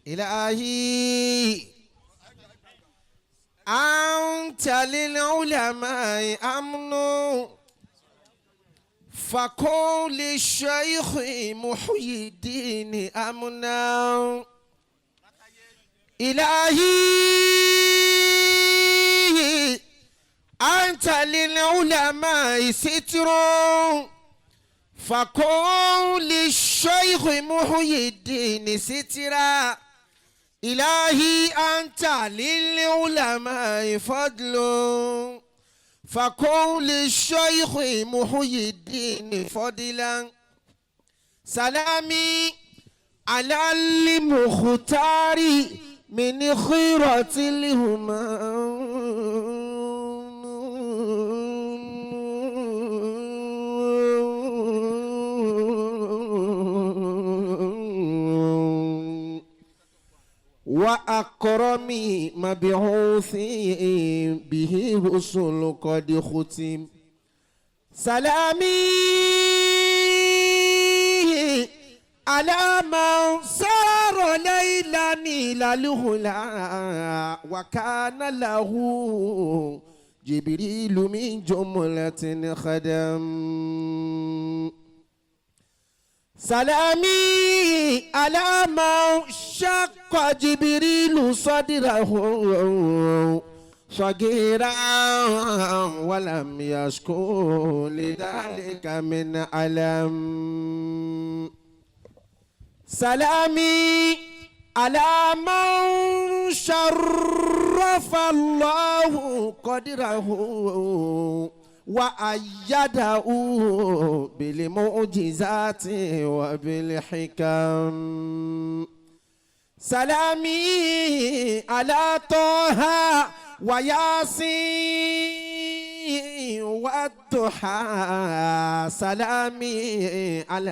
إلهي أنت للعلماء أمن فقل للشيخ محيي الدين أمنا إلهي أنت للعلماء ستر فقل للشيخ محيي الدين سترا إلهي أنت للعلماء فضل فقل للشيخ محيي الدين فضلا سلامي على المختار من خيرة الهمام وأكرم مبعوث به رسل قد ختم سلامي على من سار ليلا إلى الهلا وكان له جبريل من جملة خدم سلامي على من شق جبريل صدره صغيرا ولم يشكو لذلك من ألم سلامي على من شرف الله قدره وأيده بالمعجزات وبالحكم سلامي على طه وياسين والضحى سلامي على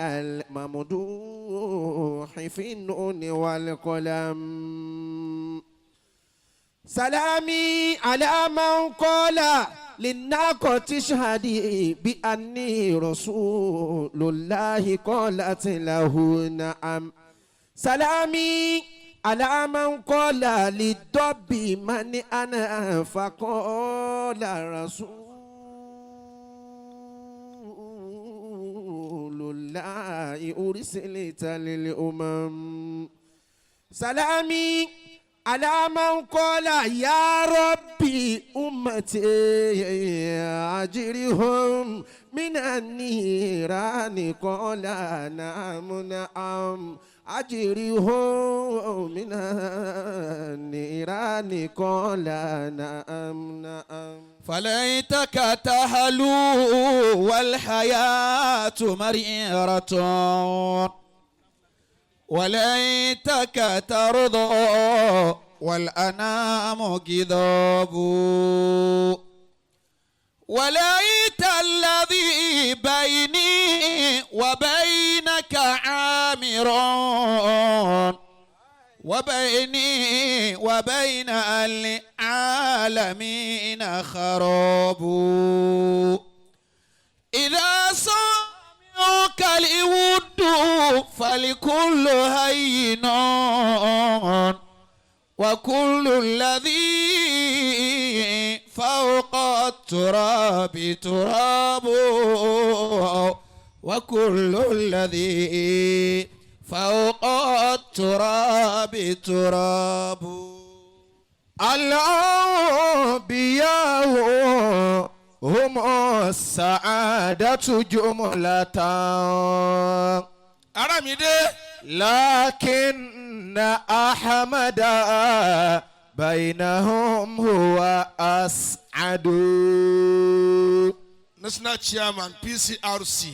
الممدوح في النون والقلم سلامي على من قال للناقة اشهدي بأني رسول الله قالت له نعم سلامي على من قال للدب من أنا فقال رسول الله أرسلت للأمم سلامي على من قال يا ربي أمتي أجرهم من النيران قال نعم نعم أجرهم من النيران قال نعم نعم فليتك تهلو والحياة مريرة وليتك ترضى والأنام كذاب وليت الذي بيني وبينك عامر وبيني وبين العالمين خراب إذا سمعك الود فلكل هين وكل الذي فوق التراب تراب وكل الذي فوق التراب تراب الأنبياء هم السعادة جملة Arámidé لكن أحمد بينهم هو أسعد National Chairman PCRC.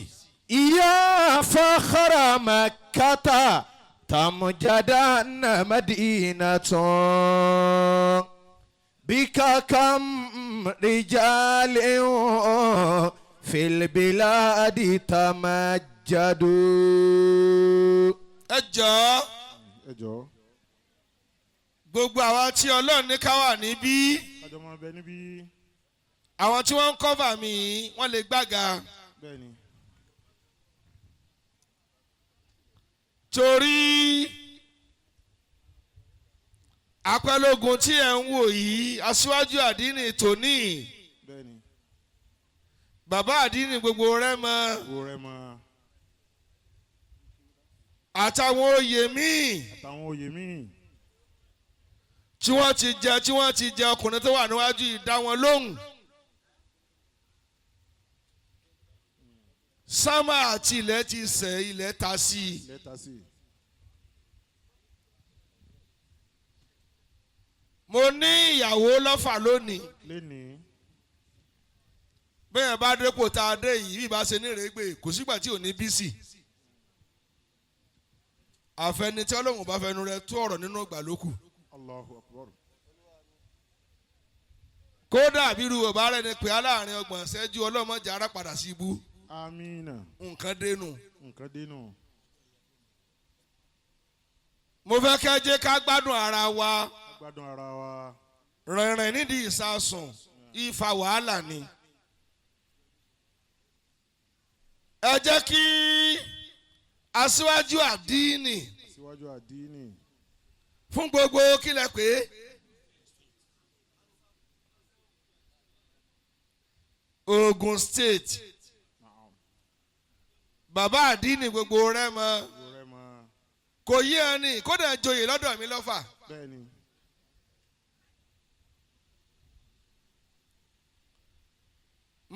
يا فخر مكة تمجدا مدينة بك كم رجال في البلاد تمجدوا Ẹ jọ̀ọ́ Ẹ jọ̀ọ́ gbogbo àwa tí Ọlọ́run ní ká wà níbí kájọ máa bẹ níbí àwọn tí wọ́n ń cover mi wọ́n lè gbága bẹ́ẹ̀ ni torí Apẹ́lógún tí ẹ̀ ń wò yìí, aṣíwájú àdínì tòní, Bẹ́ẹ̀ni. bàbá àdínì gbogbo Rẹ́mọ Gbogbo Rẹ́mọ. Àtàwọn oyè míì Àtàwọn oyè míì. tí wọ́n ti jẹ, tí wọ́n ti jẹ, ọkùnrin tó wà níwájú yìí dá wọn lóhùn. Sámà àti ilẹ̀ ti sẹ̀, ilẹ̀ ta sí i. Ilẹ̀ ta sí i. Mo ní ìyàwó lọ́fà lónìí. Lénìí. Bẹ́ẹ̀ bá dépò tá a dé yìí, bí ìbá ṣe ní ìrẹ́gbẹ̀, kò sígbà tí ò ní bísì. Àfẹni tí Ọlọ́run bá fẹnu rẹ̀ tó ọ̀rọ̀ nínú ọgbà lókù. Allahu Akbar. Kódà bírú ọba rẹ̀ ni pé aláàárín 30 ṣẹ́jú, ọlọ́mọdé ara padà sí ibú. Amina. Nǹkan dénú. Nǹkan dénú. Mo fẹ́ kẹ́ jẹ́ ká gbádùn ara wa. Ká gbádùn ara wa. Rìnrìn nídìí ìsasùn ìfà wàhálà ni. Ẹ jẹ́ kí aṣíwájú àdínì Síwájú àdínì. fún gbogbo kílẹ̀ pé Ogun State, bàbá àdínì gbogbo Rẹ́mọ, Gbogbo Rẹ́mọ. kò yí ẹni kódà joyè lọ́dọ̀ mi lọ́fà. Bẹ́ẹ̀ni.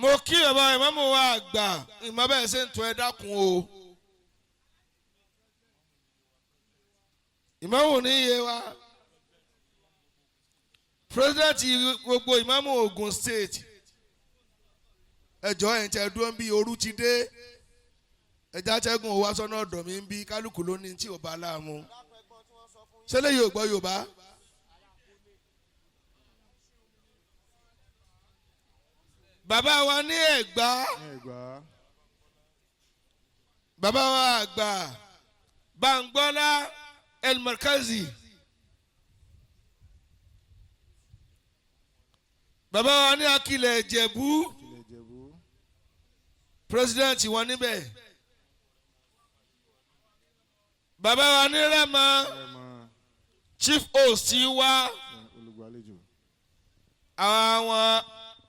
Mo kí bàbá ìmáàmù wa àgbà, ìmọ̀ bẹ́ẹ̀ ṣe ń tún, ẹ dákun o. Ìmáàmù ní iye wa, president gbogbo ìmáàmù Ogun State, ẹjọ́ ẹ̀ ń tẹ́ dúró ń bí ooru ti dé, ẹja tẹ́gùn owó aṣọ́nà ọ̀dọ̀ mi ń bí kálukú ló ní tí ò bá láàmú. Ṣé lè yóò gbọ́ Yorùbá? Bàbá wa ní Ẹ̀gbá, Ní Ẹ̀gbá. bàbá wa àgbà Bàǹgbọ́lá El-Markazi, bàbá wa ní Akilẹ̀ Ìjẹ̀bú, Ilẹ̀ Ìjẹ̀bú. president wọn níbẹ̀, bàbá wa ní Rẹ́mọ, Rẹ́mọ. chief host wa, Olùgbàlejò. àwọn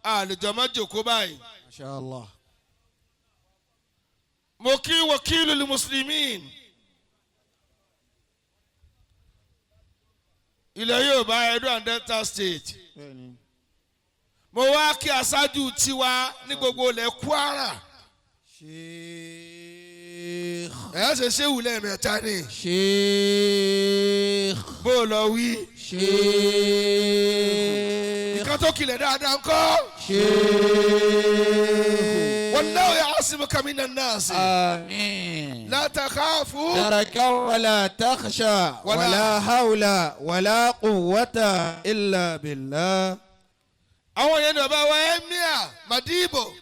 àlejò májòkó báyìí. Masha Allah. Mo kí wakilul muslimin ilẹ̀ Yorùbá, Edo and Delta State. Bẹ́ẹ̀ni. Mo wá kí aṣáájú tiwa ní gbogbo ilẹ̀ Kwara. Sheikh. Ẹ̀ ṣe ṣéwù lẹ́ẹ̀mẹ́ta ni. Sheikh. Bó o lọ wí. Sheikh. Nǹkan tó kilẹ̀ dáadáa ńkọ́. Sheikh. Wallahu ya'asimuka minan nas. آمين. La takhafu. تركا ولا تخشى ولا- ولا حول ولا قوة إلا بالله. Àwọn yẹn ni bàbá wa Emir Madibo.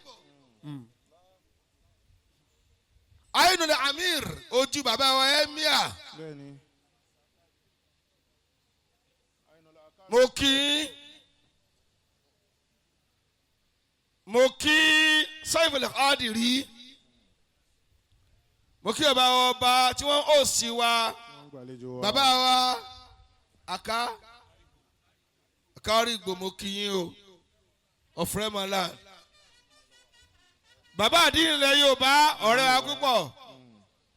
Ainul Amir, ojú bàbá wa Emir. Bẹ́ẹ̀ni. Mo kí Saiful Qadiri, mo kí bàbá wa ọba tí wọ́n ó sí wa, Wọ́n ń gbàlejò wa. bàbá wa Aka Akárìgbò, mo kí yín o, ọ̀frẹ́mọlá, bàbá àdínlẹ̀ Yorùbá, ọ̀rẹ́ wa púpọ̀,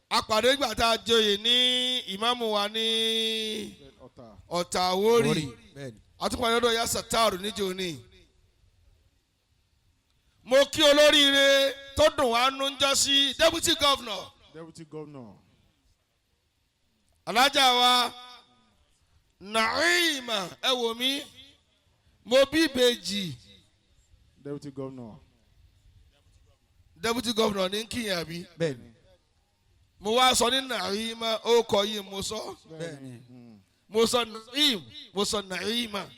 apàdé ìgbà tá a joyè ní ìmáàmù wa ní Ọ̀tà. Ọ̀tà Àwórì, Bẹ́ẹ̀ni. àtúpàdé ọdọ ya Sataru níjó ní. Mo kí olóríire tó dùn wá nú jọ sí deputy governor, Deputy governor. alájà wa Naima, ẹ wò mí, mo bí ìbejì. Deputy governor. Deputy governor ní kíyàn àbí? Bẹ́ẹ̀ni. Mo wá sọ ní Naima, ó kọ yìí mo sọ. Bẹ́ẹ̀ni. Mo sọ Naim, mo sọ Naima,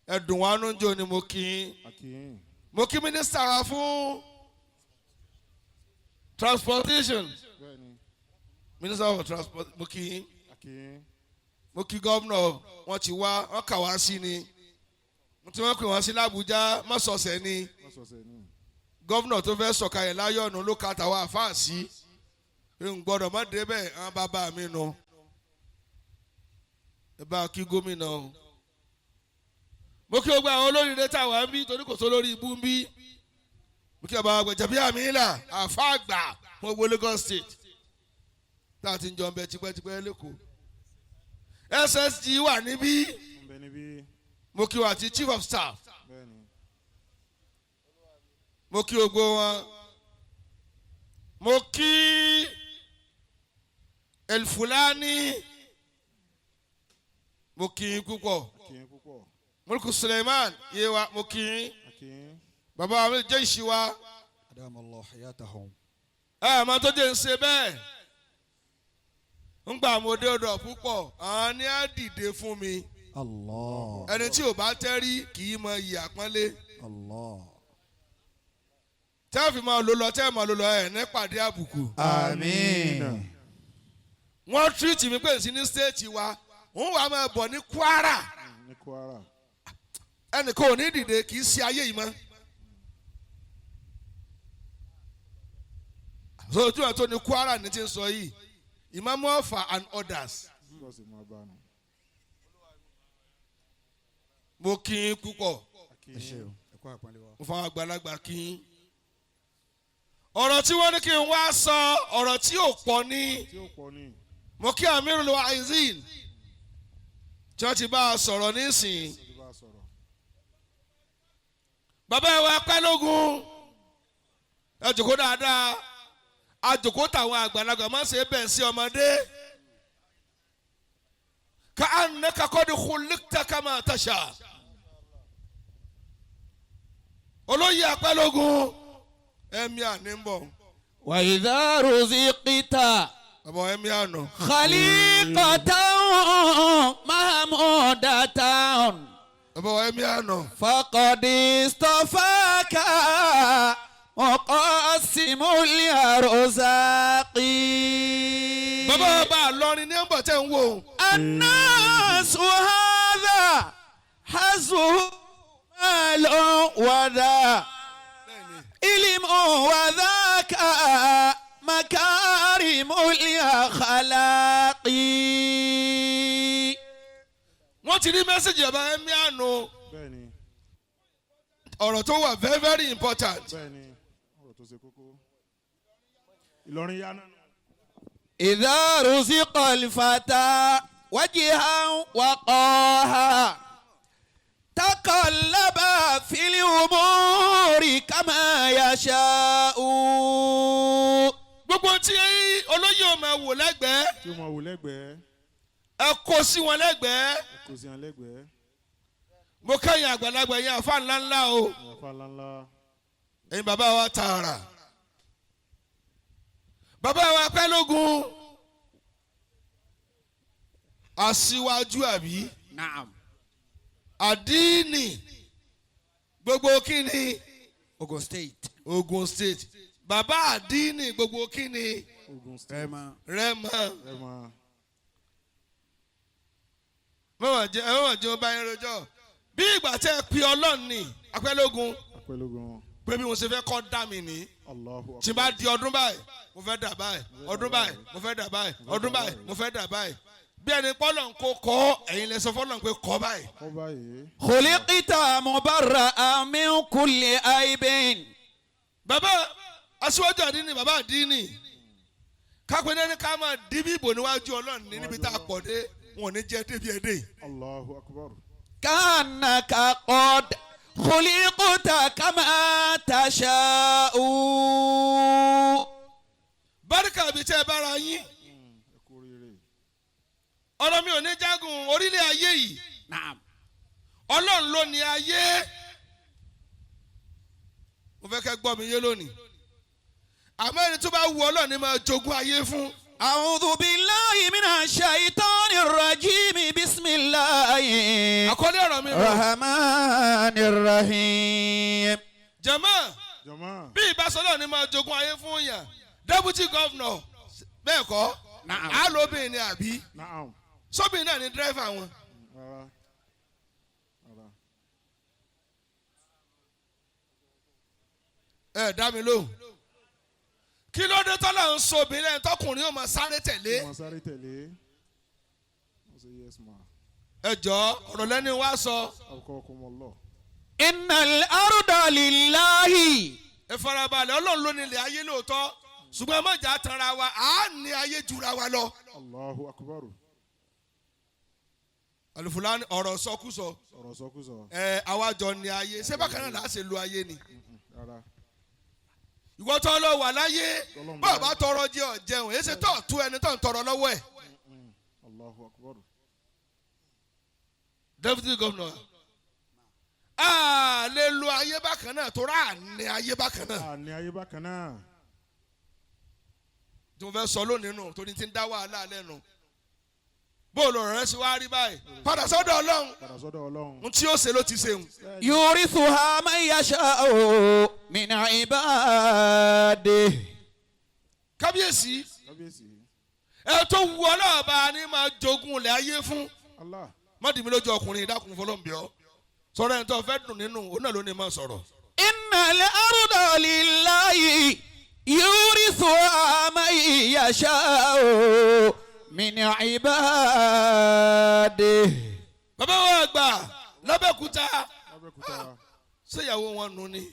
ẹdùn wa nú jò ni mo kí yín. Akin. Mo kí mínísítà wa fún transportation, Bẹ́ẹ̀ni. minister of transport, mo kí yín. Akin. Mo kí gómìnà, wọn ti wá, wọn kà wá sí ni mo tí wọ́n pè wọ́n sí l'Àbújá mọ́sọ̀ọ̀sẹ̀ ni. Lọ́sọ̀ọ̀sẹ̀ ni. Gómìnà tó fẹ́ sọ̀kalẹ̀ láyọ̀nù ló ka tàwa àfáà sí, n gbọ́dọ̀ má débẹ̀, àwọn bàbá mi nu. Ẹ bá kí gómìnà o. Mo kí gbogbo àwọn olóríire táwa ń bí torí kò sólórí ibú ń bí. Mo kí ọba Gbajabiamila àfa àgbà fún gbogbo Lagos State tá a ti ń jọ ń bẹ tipẹ́tipẹ́ lẹ́kọ̀ọ́. SSG wà níbí. Ń bẹ níbí. Mo kí wa àti Chief of Staff. Bẹ́ẹ̀ni. Mo kí gbogbo wọn. Mo kí Elfulani, mo kí yín púpọ̀. A kí yín púpọ̀. Mulku Suleiman yewa, mo kí yín. A kí yín. Bàbá mi jẹ́ ìṣíwá. أدام الله حياتهم. Ẹ mọ tó jẹ́ ń ṣe bẹ́ẹ̀ ńgbà mo dé ọ̀dọ̀ púpọ̀, àwọn ni á dìde fún mi. الله. Ẹni tí ò bá tẹ́rí kì í mọ iyì àpọ́nlé. الله. Tẹ́ fi máa lò lọ, tẹ́ máa lò lọ, ẹ̀ ní pàdé àbùkù. آمين. Wọ́n treat mi pé sí ní state wa, òun wàá máa bọ̀ ní Kwara. Ní Kwara. Ẹnìkan ò ní dìde, kì í ṣe ayé yìí mọ́. Sojú ẹ̀ tó ní Kwara ní ti ń sọ yìí, Ìmáàmù Ọ̀fà and others. Bọ́ọ̀sì máa bá nù. Mo kí yín púpọ̀. A kí yín. Mo fáwọn àgbàlagbà kí yín. Ọ̀rọ̀ tí wọ́n ní kí n wá sọ, ọ̀rọ̀ tí ò pọ̀ ní. Tí ó pọ̀ ní. Mo kí Amirul Wa'izin tí wọ́n ti bá a sọ̀rọ̀ nísìnyí. Ó ti bá a sọ̀rọ̀. Bàbá wa Pẹ́lógún, ẹ jòkó dáadáa. Àjòkó tàwọn àgbàlagbà má ṣe bẹ́ẹ̀ sí ọmọdé. Ka annaka qad khuliqta kama tasha. Olóyè Apẹ́lógún, ẹ̀mí àní ń bọ̀. وإذا رزقت Bàbá ẹ̀mí àná. خليقة محمودة Bàbá ẹ̀mí àná. فقد اصطفاك مقسم الأرزاق. Bàbá ọba Ìlọrin ní ọ̀bọ̀ tẹ̀ ń wò. الناس هذا حزه مال وذا علم وذاك مكارم الأخلاق. Wọ́n ti rí message bàbá ẹ̀mí àná. Bẹ́ẹ̀ni. Ọ̀rọ̀ tó wà very very important. Bẹ́ẹ̀ni. Ọ̀rọ̀ tó ṣe kókó. Ìlọrin yá náà. إذا رزق الفتى وجها وقاها تقلب في الأمور كما يشاء. Gbogbo tí olóyè ò máa wò lẹ́gbẹ̀ẹ́, Tí ó máa wò lẹ́gbẹ̀ẹ́. ẹ kó sí wọn lẹ́gbẹ̀ẹ́. Ẹ kò sí hàn lẹ́gbẹ̀ẹ́. Mo kẹ́yìn àgbàlagbà yẹn, àfa ńláńlá o. Ìyàfa ńláńlá. Ẹ̀yin bàbá wa tààrà, bàbá wa Pẹ́lógún, aṣíwájú àbí? نعم. Àdínì gbogbo kíni? Ogun State. Ogun State. Bàbá àdínì gbogbo kíni? Ogun State. Rẹ́mọ. Rẹ́mọ. Mọ̀wọ̀n jẹ́ ẹ̀wọ̀n jẹ́ ọba yẹn rojọ́ bí ìgbà tẹ́ ẹ pe Ọlọ́run ní Apẹ́lógún Apẹ́lógún. pé bí mo ṣe fẹ́ kọ́ dá mi ní. Allahu Tí n bá di ọdún báyìí, mo fẹ́ dà báyìí, ọdún báyìí, mo fẹ́ dà báyìí, ọdún báyìí, mo fẹ́ dà báyìí, bí ẹni pọ́lọ̀ ń kó kọ́, ẹ̀yin lẹ sọ fọ́lọ̀ ń pé kọ́ báyìí. Kọ́ báyìí. خلقت مبرأ من كل عيب. Bàbá aṣíwájú àdínì, bàbá àdínì, kápẹ́ náà ní ká máa dí bí ìbò níwájú Ọlọ́run ní níbi tá a pọ̀ dé, wọn ò ní jẹ́ débi ẹ̀ dé. Allahu Akbar. كأنك قد خلقت كما تشاء. Báríkà bíi tẹ́ ẹ bára yín. Ẹ kú oríire. Ọ̀rọ̀ mi ò ní jágun orílẹ̀ ayé yìí. نعم. Ọlọ́run ló ní ayé. Mo fẹ́ kẹ́ gbọ́ mi yé lónìí, àmọ́ ẹni tó bá wù Ọlọ́run ni máa jogún ayé fún. أعوذ بالله من الشيطان الرجيم، بسم الله Àkọlé ọ̀rọ̀ mi rò. الرحمن الرحيم. Jàmáà, Jọ̀mọ́. bí ìbásọ́lọ́ ni máa jogún ayé fún yàn, deputy governor bẹ́ẹ̀ kọ́ alóbìnrin ni àbí? Naam. Sóbìnrin náà ni driver wọn. Rárá. Rárá. Ẹ dá mi lóhùn, kí ló dé tọ́lá ń so obìnrin lẹ́yìn tọkùnrin yóò máa sáré tẹ̀lé? Wọ́n sáré tẹ̀lé. Wọ́n sọ yes ma. Ẹ jọ ọ̀rọ̀ lẹ́ni wá sọ. Abqakumullah. Innal arda lillahi. Ẹ farabalẹ̀, Ọlọ́run ló ní ilẹ̀ ayé lóòótọ́, ṣùgbọ́n ẹ má jà tanra wa, à á ní ayé jura wa lọ. Allahu akbar. Àlùfùlání ọ̀rọ̀ sọkúsọ. Ọ̀rọ̀ sọkúsọ. Ẹ àwa jọ ní ayé, ṣé bákan náà là á ṣe lo ayé ni? Rárá. Ìwọ tó lọ wà láyé, bá a bá tọrọ jẹ ọ jẹun, èyí ṣe tó tú ẹni tó ń tọrọ lọ́wọ́ ẹ̀. Allahu akbar. Deputy governor, a lè lo ayé bákan náà tó rà ní ayé bákan náà. A ní ayé bákan náà. Tí mo fẹ́ sọ lónìí nù, torí ti ń dá wàhálà lẹ́nu. Bóòlù ọ̀rọ̀ rẹ ṣe wá rí báyìí, padà sọ́dọ̀ Ọlọ́run. Padà sọ́dọ̀ Ọlọ́run. Ohun tí ó ṣe ló ti ṣeun. Yurithuha man yasha'u min ibadihi. Kábíyèsí. Kábíyèsí. Ẹ tó wu ọlọ́ọ̀bá ni máa jogún ilẹ̀ ayé fún. Allah. Má dì mí lójú ọkùnrin, ìdákun fọlọ́ǹbíọ́ sọ̀rọ̀ ẹni tó fẹ́ dùn nínú òun náà ló ní máa sọ̀rọ̀. Innal arda lillahi yurithuha man yasha'u min ibadihi. Bàbá wa àgbà l'Abẹ́òkúta. Lábẹ́òkúta. Ṣéyàwó wọn nù ni.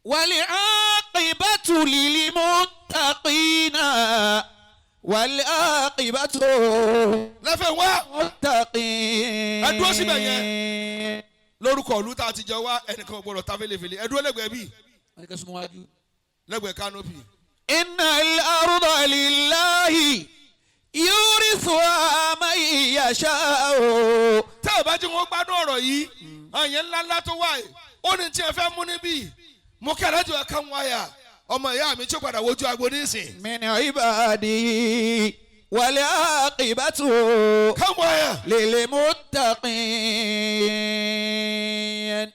Wal-aqibatu lil-muttaqina. Wal-aqibatu Lẹ́fẹ̀ wá. muttaqin. Ẹ dúró síbẹ̀ yẹn. Lórúkọ ìlú tá a ti jọ wá, ẹnìkan ò gbọdọ̀ ta fèlèfèlè. Ẹ dúró lẹ́gbẹ̀ẹ́ bíi lẹ́gbẹ̀ẹ́ kánópì. Innal arda lillahi yurithuha man yasha'u. Tẹ́ ò bá jí wọn gbádùn ọ̀rọ̀ yìí, àyẹ̀ ńlá ńlá tó wà yìí ó ní tí ẹ fẹ́ mú níbí. Mo kí alájọ ẹ kàn wáyà ọmọ ìyá mi tí ó padà wojú agbo nísìn. Min ibadihi wal-aqibatu Kàn wáyà. lil-muttaqin.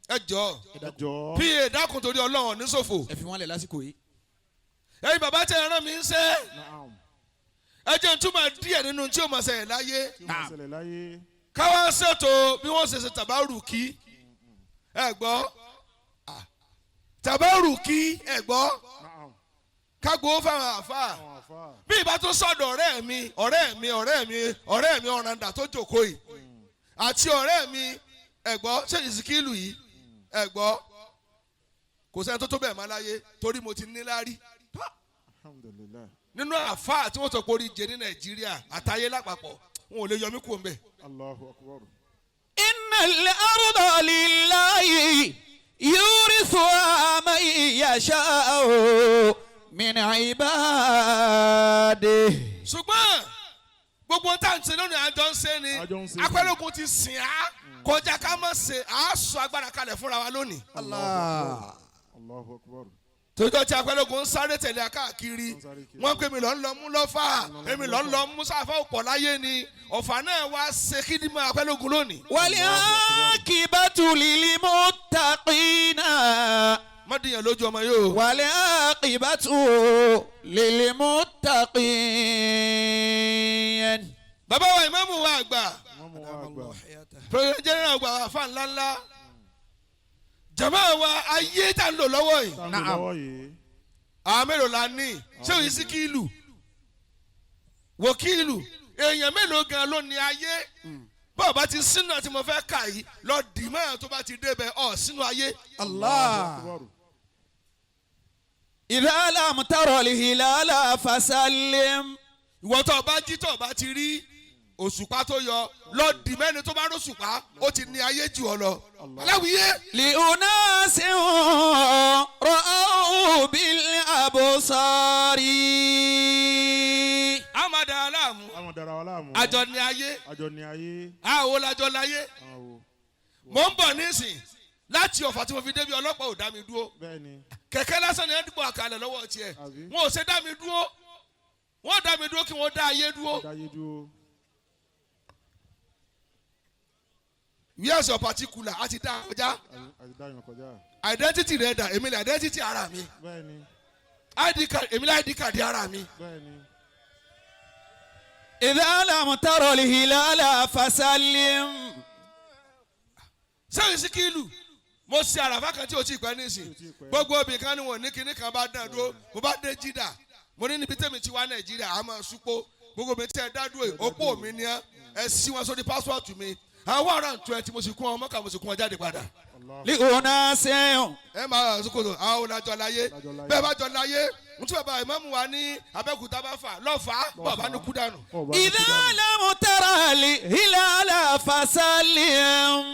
Ẹ jọ. Ẹ jọ̀ọ́. Pa dákun torí Ọlọ́run ní ṣòfò. Ẹ fi wọ́n lẹ̀ lásìkò yìí. Ẹ̀yin bàbá tẹ ẹran mi ń sẹ́. Naam. Ẹ jẹ́ n túmọ̀ díẹ̀ nínú tí ó máa ṣẹlẹ̀ láyé. Tí ó máa ṣẹlẹ̀ láyé. Káwá ṣètò bí wọ́n ṣe ṣe tàbárùkì. Ẹ gbọ́ tàbárùkì, ẹ gbọ́. Naam. Kágbó fáwọn àáfàá. Àwọn àfáà. Bí ìbá tún sọ̀dọ̀ ọ̀rẹ́ mi ọ̀rẹ́ mi ọ̀rẹ́ mi ọ̀rẹ́ mi ọ̀ràǹdà tó jókòó yìí àti ọ̀rẹ́ mi, ẹ̀gbọ́ ṣé ìsìkìlù yìí, ẹ̀gbọ́ kò sẹ́ni tó tó bẹ́ẹ̀ má láyé torí mo ti níláárí. Alhamdulillah. Nínú àáfàá tí wọ́n sọ pé orí jẹ ní Nàìjíríà àtayé lápapọ̀, wọn ò lè yọ mí kúrò ńbẹ̀. Allahu akbar. Innal arda lillahi yurithuha man yasha'u min ibadihi. Ṣùgbọ́n gbogbo tá à ń ṣe lónìí, àjọ ń ṣe ni. Àjọ ń ṣe ni. Apẹ́lógún ti sìn á kọjá ká má ṣe à á sọ agbára kalẹ̀ fúnra wa lónìí. Allah. Allahu akbar. Tójọ́ tí apẹ́lógún ń sáré tẹ̀lé akáàkiri, Ń sáré kiri. wọ́n pè mí lọ́ ń lọ mú lọ́fà, èmi lọ́ ń lọ mú sáfà òpọ̀ láyé ni ọ̀fà náà wá ṣe kídìmọ̀ apẹ́lógún lónìí. Wal-aqibatu lil-muttaqina. Mọ́dìyàn lójú ọmọ yóò. Wal-aqibatu lil-muttaqin. Bàbá wa ìmáàmù wa àgbà, Mọ́mú wa àgbà. president general àgbà wa fà ńláńlá, jàmáà wa, ayé tá ń lò lọ́wọ́ yìí. Tá ń lò lọ́wọ́ yìí. Àwọn mélòó la ní? Ṣé òyìn sí kílù wòkílù èèyàn mélòó gan ló ní ayé? Bọ́ọ̀ bá ti sínú àti mo fẹ́ kà yìí lọ dì mọ́, tó bá ti débẹ̀ ọ̀ sínú ayé. Allah. Akbar. Idha lam tara al-hilala fasallim. Ìwọ tó o bá jí, tó o bá ti rí òṣùpá tó yọ, lọ dì mẹ́ni tó bá róṣùpá, ó ti ní ayé jù ọ lọ. Aláwìyé. لأناس رأوا بالأبصار. A máa dara láàmú. Àwọn dara wa láàmú. Àjọ ní ayé. Àjọ ní ayé. Àwo làjọ láyé. Àwọn wo. Mò ń bọ̀ nísìn láti Ọ̀fà tí mo fi débi, ọlọ́pàá ò dá mi dúró. Bẹ́ẹ̀ ni. Kẹ̀kẹ́ lásán ni ẹ dìbò àkàlẹ̀ lọ́wọ́ tiẹ̀. Àbí? Wọn ò ṣe dá mi dúró, wọ́n dá mi dúró kí wọ́n dá ayé dúró. Dáyé dúró. Where's your particular? A ti dá kọjá. Àti dáyàn kọjá. Identity rẹ dà? Èmi lè identity ara mi. Bẹ́ẹ̀ ni. ID card, èmi lè ID card ara mi. Bẹ́ẹ̀ ni. إذا لم تر الهلال فسلم. Sẹ́yìn síkìlù, mo ṣe àràfà kan tí o ti pẹ́ nísìn. Tí o ti pẹ́. Gbogbo obìnrin kan ni wọn ní kinní kan bá dán dúró. Mo bá dé Jìdá, mo ní níbi tẹ́mi ti wá Nàìjíríà, a máa súpó. Gbogbo mi tí ẹ dá dúró yìí, opó mi ni ẹ sí wọn sórí pásítọ̀tù mi. Àwọn 120 mo sì kún wọn mọ́kà, mo sì kún wọn jáde padà. لأناس Ẹ máa sókòtò àwọn olájọ láyé, bẹ́ẹ̀ bá jọ láyé n tí bàbá ìmáàmù wa ní Abẹ́òkúta bá fà lọ́fà bàbá ní kú dànù. إذا لم ترى الهلال فسلم.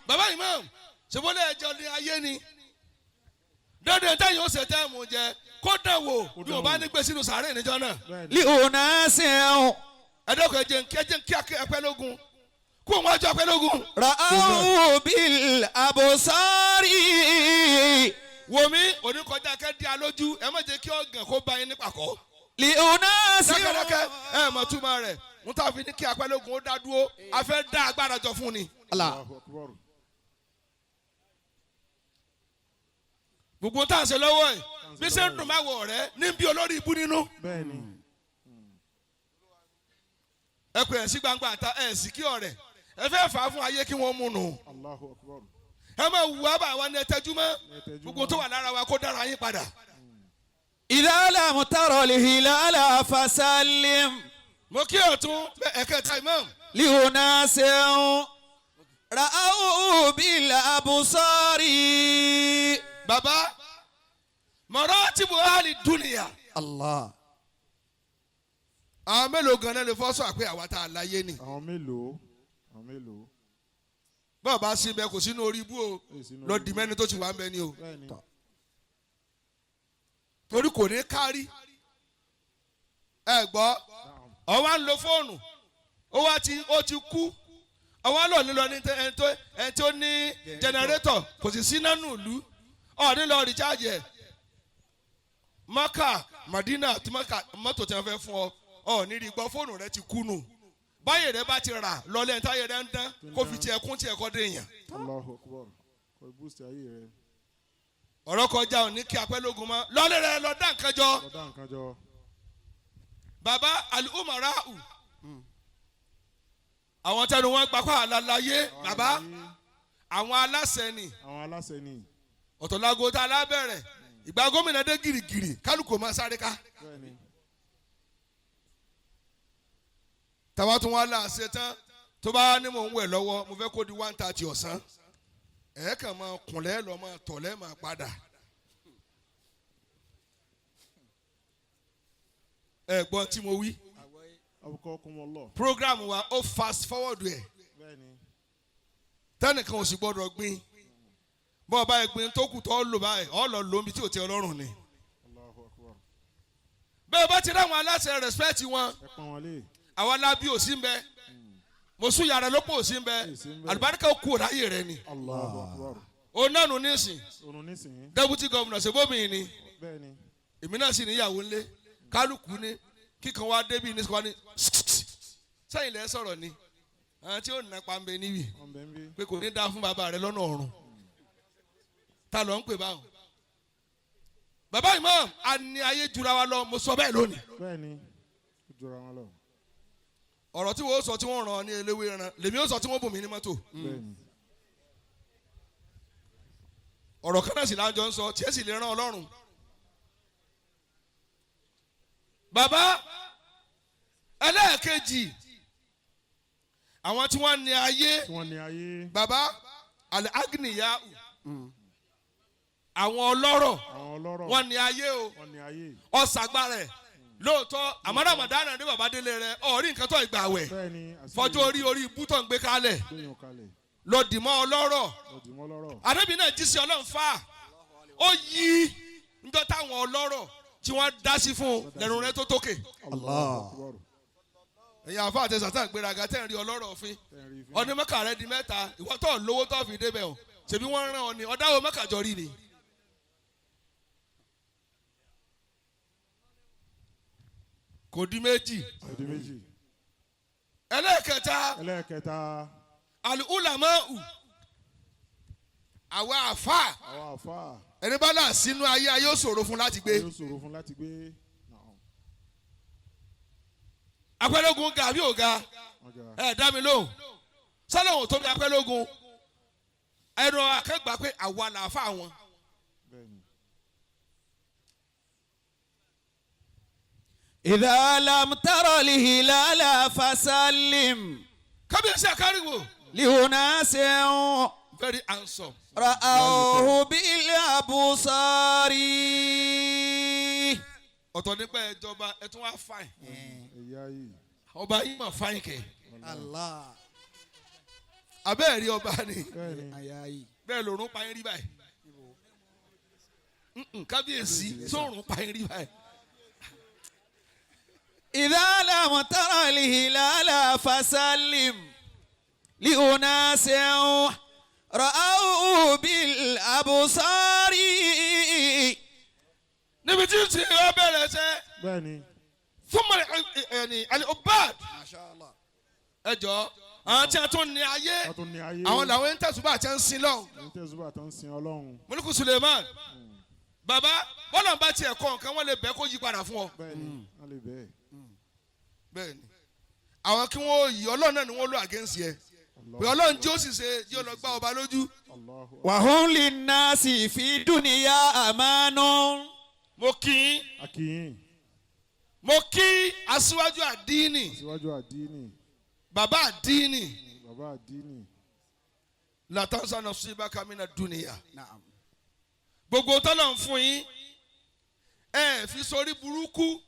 Bàbá ìmáàmù ṣèbólẹ̀ ẹjọ́ ní ayé ni dandan táyà ó ṣe tẹ́ẹ̀mù jẹ kó dàn wò bí wọ́n bá ní gbé sínú sàárè níjọ́ náà. لأناس Ẹ̀dọ́kọ̀ ẹ̀jẹ̀ ń kí ẹ̀jẹ̀ ń kí apẹ́lógún kó wọn jọ apẹ́lógún. رأوا بالأبصار. Wòmí oníkọjá kẹ́ di alójú, ẹ má jẹ́ kí ọ̀gàn kó bá yín ní pàkọ́. لأناس Dákẹ́dákẹ́ ẹ mọ̀ túmọ̀ rẹ̀ n ta fi ní kí apẹ́lógún ó dá dúró, a fẹ́ dá agbára jọ fún ni. Allahu Akbar. Gbogbo tá à ń ṣe lọ́wọ́ ẹ̀ bí ṣe ń dùn máa wọ̀ rẹ́ ní bí olórí ibú nínú. Bẹ́ẹ̀ni. Ẹ pè ẹ̀ sí gbangba àta ẹ̀ sì kí ọ̀rẹ́ ẹ fẹ́ fà á fún ayé kí wọ́n mú nù. Allahu Akbar. Ẹ máa wù wá bá wa ní ẹ tẹjú mọ́ Ẹ tẹjú gbogbo tó wà lára wa kó dára yín padà. إذا لم ترى الهلال فسلم. Mo kí ọ̀tún ẹ̀kẹta imam. لأناس رأوا بالأبصار. Baba maratibu ahli dunia. الله. Àwọn mélòó ganan lè fọ́ sọ àpé àwa tá a láyé ni. Àwọn mélòó? Àwọn mélòó? Bọ́ọ̀ bá sí bẹ́ẹ̀ kò sínú orí ibú o, lọ di mẹ́ni tó ti wà ń bẹ ni o. Bẹ́ẹ̀ni. Torí kò ní kárí. Ẹ gbọ́, ọ wá ń lo fóònù, ó wá ti ó ti kú, ọ wá lọ nílọ ní ẹni tó ní jẹnẹrétọ̀ kò sì sí nánú ìlú, ọ ní lọ rìcháàjì ẹ̀. Maka Madina tí Maka mọ́tò tí wọ́n fẹ́ fún ọ, ọ ní rí gbọ́ fóònù rẹ ti kú nù. Báyìí rẹ bá ti rà lọlẹ́ táyé rẹ ń dán kó fi tiẹ̀ kún tiẹ̀ kọ́ dé yàn. Allahu Akbar. Kò boost ayé rẹ. Ọ̀rọ̀ kọjá òní kí apẹ́lógún mọ́ lọ́lẹ́ rẹ lọ dá nǹkan jọ. Lọ dá nǹkan jọ. Baba al-umara'u àwọn tẹnu wọn gbapá àlàláyé baba àwọn aláṣẹ ni. Àwọn aláṣẹ ni. Ọ̀tọ̀lágo tá a lábẹ̀rẹ̀ ìgbà gómìnà dé gìrìgìrì kálukú máa sáré ká. Bẹ́ẹ̀ni. Tàwa tún wá láàṣẹ tán tó bá ní mò ń wẹ̀ lọ́wọ́ mo fẹ́ kó di 1:30 ọ̀sán ẹ̀ kàn máa kùnlẹ̀ lọ́ máa tọ̀lẹ́ máa padà. Ẹ gbọ́n tí mo wí. Abukọ kun wọn lọ. Program wa ó fast forward ẹ̀. Bẹ́ẹ̀ni. Tẹnìkan ò sì gbọdọ̀ gbin bọ́ ọba ìgbín tó kù tó lò báyìí ọ lọ lómi tí ò tẹ́ Ọlọ́run ni. Allahu Akbar. Bẹ́ẹ̀ bá ti rí àwọn aláṣẹ respect wọn. Ẹ pọ́n wọn lé. Àwọn alábí ò sí ń bẹ, mọ̀sú yàrá ló pọ̀ ò sí ń bẹ, àlùbáríkà ó kú òráyè rẹ ni. Allahu Akbar. Òun náà nù nísìn. Òrùn nísìnyí. Deputy governor ṣèbómi ni. Bẹ́ẹ̀ni. Èmi náà sì níyàwó ńlé kálukú ní kíkan wá débi ní sọ́ni sẹ́yìn lẹ́ sọ̀rọ̀ ni àwọn tí ó nà pàmbẹ́ níbí Wọ́n bẹ̀ ń bí. pé kò ní dáa fún bàbá rẹ lọ́nà ọ̀run ta ló ń pè báwọn. Bàbá imam a ní ayé jura wa lọ, mo sọ bẹ́ẹ̀ lónìí. Bẹ́ẹ̀ni. Ó jọra wọn lọ. Ọ̀rọ̀ tí wọ́n sọ tí wọ́n ràn ní eléwé ran lèmi ó sọ tí wọ́n bùn mí ní mọ́tò. Bẹ́ẹ̀ni. Ọ̀rọ̀ kan náà sì lájọ ń sọ tí ẹ sì lè ràn Ọlọ́run. Bàbá ẹlẹ́ẹ̀kejì àwọn tí wọ́n ní ayé. Tí wọ́n ní ayé. Bàbá al-agniya àwọn ọlọ́rọ̀. Àwọn ọlọ́rọ̀. Wọ́n ní ayé o. Wọ́n ní ayé. Ọ̀sàgbára ẹ̀ lóòótọ́ àmọ́ Ramadan ní bàbá délé rẹ ọ̀rí nǹkan tó ìgbà wẹ̀ Bẹ́ẹ̀ni. fọjọ́ orí orí ibú tó ń gbé kálẹ̀ Gbẹ̀yìn kalẹ̀. lọ dì mọ́ ọlọ́rọ̀. Lọ dì mọ́ ọlọ́rọ̀. Àdébí náà jí sí Ọlọ́run fà ó yí njọ́ táwọn ọlọ́rọ̀ tí wọ́n dá sí fún un lẹ́nu rẹ tó tókè. Allahu Akbar. Ẹ̀yin àfa àti sàtàn gbéraga tẹ́ ń rí ọlọ́rọ̀ òfin Tẹ́ ń rí fín. ọdún mẹ́ka rẹ di mẹ́ta ìwọ tó lówó tó fi débẹ̀ o ṣèbí wọ́n rán ọ ni ọ̀dáwọ̀ mẹ́ka jọ rí ni. Kò di méjì. Kò di méjì. Ẹlẹ́ẹ̀kẹta. Ẹlẹ́ẹ̀kẹta. Al-ulama'u àwa àfa. Àwa àfa. Ẹni bá là sínú ayé ayé ó ṣòro fún láti gbé. Ayé ó ṣòro fún láti gbé. Apẹ́lógún ga àbí ò ga? Ẹ dá mi lóhùn. Sálọ̀hún tó bí apẹ́lógún ẹnu akẹ́gbà pé àwa là fà wọn. إذا لم تر الهلال فسلم Kábíyèsí àkárìwò. لأناس Very handsome. رأوه بالأبصار. Ọ̀tọ̀ nípa ìjọba ẹ tún wá fine. Ẹ̀yà yìí. Ọba yìí mà fine kẹ̀. Allah. Abẹ́ẹ̀ rí ọba ni. Bẹ́ẹ̀ni. Ayayi. Bẹ́ẹ̀ lòrùn pa yín rí báyìí. Kábíyèsí sórùn pa yín rí báyìí. إذا لم تر الهلال فسلم لأناس رأوه بالأبصار. Níbi tí tí ó bẹ̀rẹ̀ ṣẹ́ Bẹ́ẹ̀ni. fún mọ̀lẹ́ ẹni alẹ́-obad. Ẹ jọ àwọn tí a tún ní ayé Wọ́n tún ní ayé. àwọn làwọn ń tẹ̀sùbà àti ń sin lọ́hùn. Ní tẹ̀síwá tó ń sin Ọlọ́run. Mọ́lùkù Suleiman bàbá bọ́lá ń bá tiẹ̀ kọ́ nǹkan wọ́n lè bẹ́ kó yí padà fún ọ. Bẹ́ẹ̀ni. Wọ́n lè bẹ́ẹ̀. Bẹ́ẹ̀ni àwọn kí wọ́n yí Ọlọ́run náà ni wọ́n lò against yẹ pé Ọlọ́run jí ó sì ṣe jí ó lọ gbá ọba lójú. Allahu وهم للناس في دنيا أمان. Mo kí Akiyin. mo kí aṣíwájú àdínì Síwájú àdínì. bàbá àdínì Bàbá àdínì. latansa nasibaka mina dunia. نعم. Gbogbo tọ́lọ̀ ń fún yín ẹ fi sórí burúkú.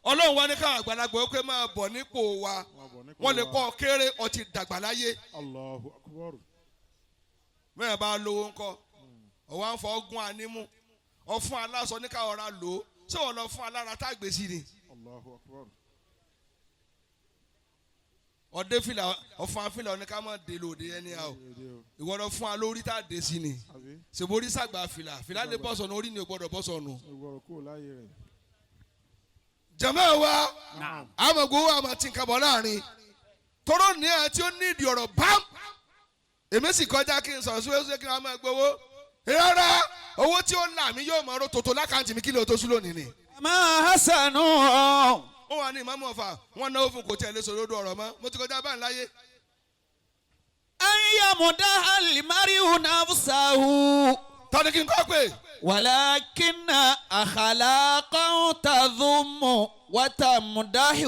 Ọlọ́run wa ní káwọn àgbàlagbà ó pé máa bọ̀ nípò wa. Wọ́n bọ̀ nípò Wọ́n lè wa. kọ́ ọ kéré ọtí dàgbà láyé. Allahu Akbar. Mẹ́rin bá lówó ńkọ́ ọ̀wá ń fọ ọgùn ànímú ọ̀fun aláṣọ ní káwọn ọ̀rá lò ó ṣé wọ́n lọ fún alára tá a gbé sí ni. Allahu Akbar. Ọdẹ fìlà ọ̀fun afìlà ọ̀ní ká má dé lòdì ẹni à o Èdè o. ìwọ lọ fún alórí tá a dé sí ni. Àbí? Ṣèborí sàgbà fìlà fìlà lè bọ́ sọnù orí ni ò gbọ́dọ̀ bọ́ sọnù. Ìwọ̀rọ̀ kúrò láyé rẹ̀. Jàmáà wa àmọ̀ gbowó àmọ̀ tí nǹkan bọ̀ láàrin tóró ní àti ó ní ìdí ọ̀rọ̀ bám èmi sì kọjá kí n sọ̀rọ̀ síwájú kí n máa gbowó rárá owó tí ó là mí yóò mọ̀ ọ́ tòótọ́ lákàntì mi kí lè tó sùn lónìí ni. ما حسن Ó wà ní ìmáàmù Ọ̀fà wọn náwó fún kò tiẹ̀ lè sọ lódò ọ̀rọ̀ mọ́ mo ti kọjá báyìí láyé. أن يمدح المرء نفسه. Tọ́ni kí n kọ́ pé ولكن أخلاقا تذم وتمدح.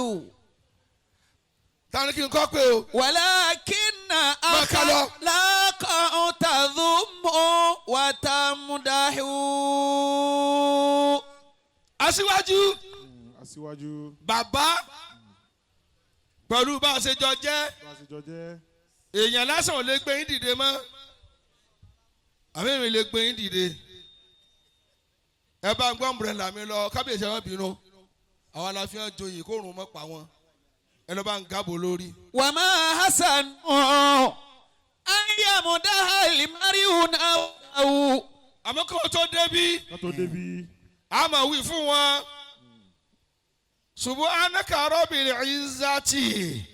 Tani kí n kọ́ pé o. ولكن Máa ká lọ. أخلاقا تذم وتمدح. Aṣíwájú Aṣíwájú. bàbá pẹ̀lú bá a ṣe jọ jẹ́ Bá a ṣe jọ jẹ́. èèyàn lásán ò lè gbé yín dìde mọ́ àmì mi lè gbé yín dìde ẹ bá ń gbọ́ umbrella mi lọ kábíyèsí ẹ má bínú àwọn aláfíà joyè kó rùn mọ́ pa wọn ẹ lọ́ bá ń gábò lórí. وما حسن أن يمدح المرء نفسه. Àmọ́ kí wọ́n tó débí Ká tó débi. a máa wí fún wọn subhanaka rabbil izzati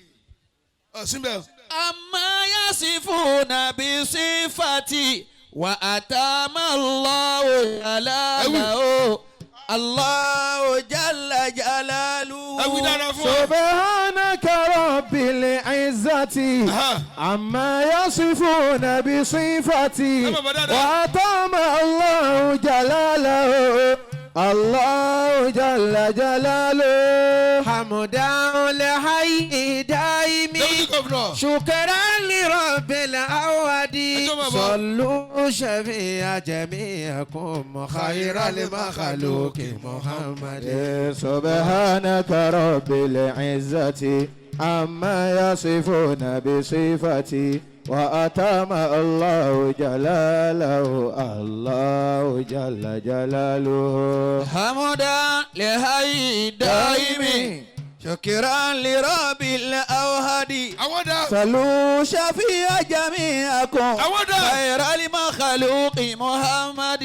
ọ̀sìnbẹ̀ أما يصفون بصفتي وأتام الله جلاله الله جل جلاله. Ẹ wí dáadáa fún wọn. سبحانك رب العزة Aha. عما يصفون بصفتي Ẹ bàbá dáadáa. وأتم الله جلاله الله جل جلاله حمدا لحي دائم Deputy governor. شكرا لرب العواد Ẹjọ́ máa bọ̀. صلوا شفيع جميعكم خير المخلوق محمد. سبحانك رب العزة عما يصفون بصفتي وأتم الله جلاله الله جل جلاله. حمدا لحي دائم شكرا لرب الأوهد Àwọn dà. صلوا شفيع جميعكم Àwọn dà. خير المخلوق محمد.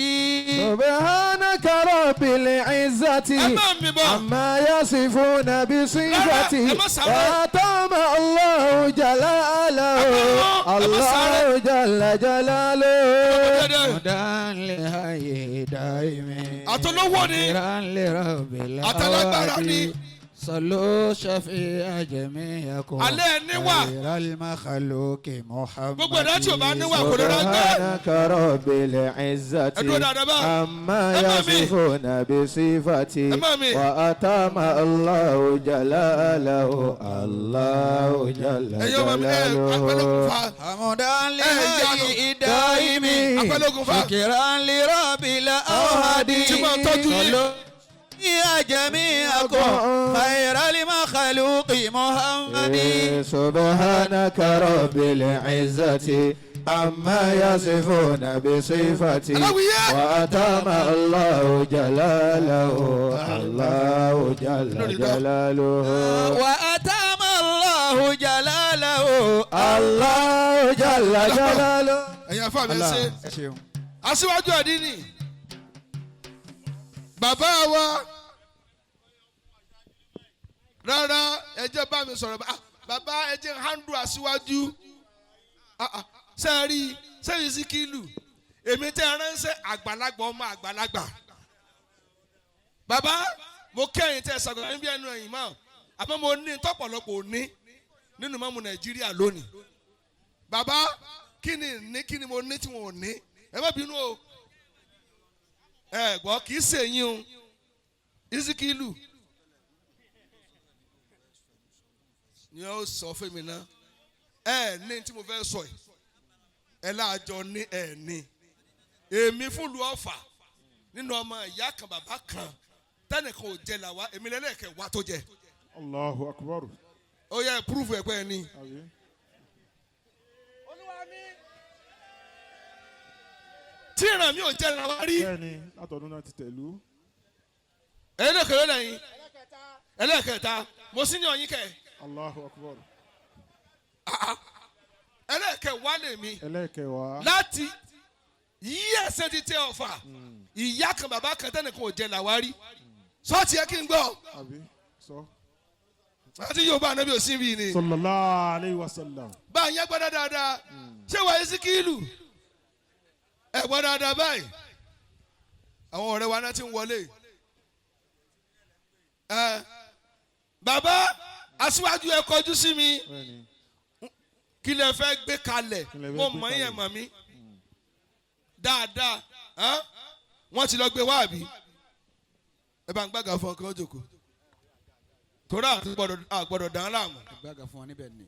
سبحانك رب العزة Ẹ má mi bọ̀. عما يصفون بصفتي Rárá, ẹ má sáré. وأتم الله جلاله Ẹ má sáré. الله جل جلاله. حمدا لحي دائم Àtolówó ni شكرا لرب àtàlágbára ni. الأوهد. صلوا شفيع جميعكم Alẹ́ níwà. خير المخلوق محمد Gbogbo ẹ̀dá tí ò bá níwà kò lè rán gbé. سبحانك رب العزة Ẹ dúró dáadáa bá. عما Ẹ má mi. يصفون بصفتي Ẹ má mi. وأتم الله جلاله الله جل Ẹ̀yin ọmọ mi ẹ apẹ́lógún جلاله fa. حمدا yanu. لله دائم Apẹ́lógún fa. شكرا لرب الأوهاد Tí máa tọ́jú yín. صلوا يا جميعكم خير المخلوق محمد سبحانك رب العزة عما يصفون بصفتي Aláwìyé. وأتم الله جلاله الله جل جلاله وأتم الله جلاله الله جل جلاله Ẹ̀yin afá mi ẹ ṣe. Aṣíwájú àdínì. Bàbá wa. Rárá ẹ jẹ́ bá mi sọ̀rọ̀ bá bàbá ẹ jẹ́ handle aṣíwájú. Ṣé ẹ rí i sẹ́yìn sí kílù? Èmi tẹ́ ẹ ránṣẹ́ àgbàlagbà ọmọ àgbàlagbà. Bàbá mo kẹ́yìn tẹ́ ẹ sàgbàlagbà níbi ẹnu ẹ̀yìn mọ́ àmọ́ mo ní tọ́pọ̀lọpọ̀ òní nínú mọ́mú Nàìjíríà lónìí. Bàbá kí ni ní kí ni mo ní tí wọn ò ní ẹ má bínú o ẹ gbọ́ kì í ṣèyín o Isikilu ni ó sọ fún mi náà ẹ ní tí mo fẹ́ sọ yìí ẹ láàjọ ní ẹ ní èmi fúnlu Ọ̀fà nínú ọmọ ìyá kan bàbá kan tẹnìkan ò jẹ làwa èmi lẹ́lẹ́kẹ̀ wá tó jẹ Allahu akbar. ó yẹ púrúfù ẹ̀pẹ́ ni. Àbí? Tí ìran mi ò jẹ làwa rí. Bẹ́ẹ̀ni látọ̀dún náà ti tẹ̀lú. Ẹlẹ́kẹ̀rẹ́ lẹ́yìn ẹlẹ́kẹta mo sì ní ọyìn kẹ Allahu akbar. ẹlẹ́kẹwàá lèmi Ẹlẹ́kẹ̀wàá. láti yí ẹsẹ̀ ti tẹ Ọ̀fà ìyá kan bàbá kan tẹ́nìkan ò jẹ làwa rí sọ́ọ̀tì yẹ kí n gbọ́ Àbí? Sọ. láti Yorùbá ànábì òsín bíi ni Sallallahu alayhi wa sallam. bá a yẹn gbọ́ dáadáa ṣé wàá Isikilu ẹ gbọ́ dáadáa báyìí àwọn ọ̀rẹ́ wa náà ti ń wọlé ẹ bàbá aṣíwájú ẹ kọjú sí mi. Bẹ́ẹ̀ni. Kí lẹ fẹ́ gbé kalẹ̀ Kí lẹ fẹ́ mo gbé mọ̀ yín ẹ̀ kalẹ̀? mọ̀ mí dáadáa hàn? Wọ́n ti lọ gbé wá àbí ẹ bá ń gbàgà fún ọkàn òjòkó torí àgbọ̀dọ̀ dàn án láàmú. Gbàgà fún wa níbẹ̀ ni.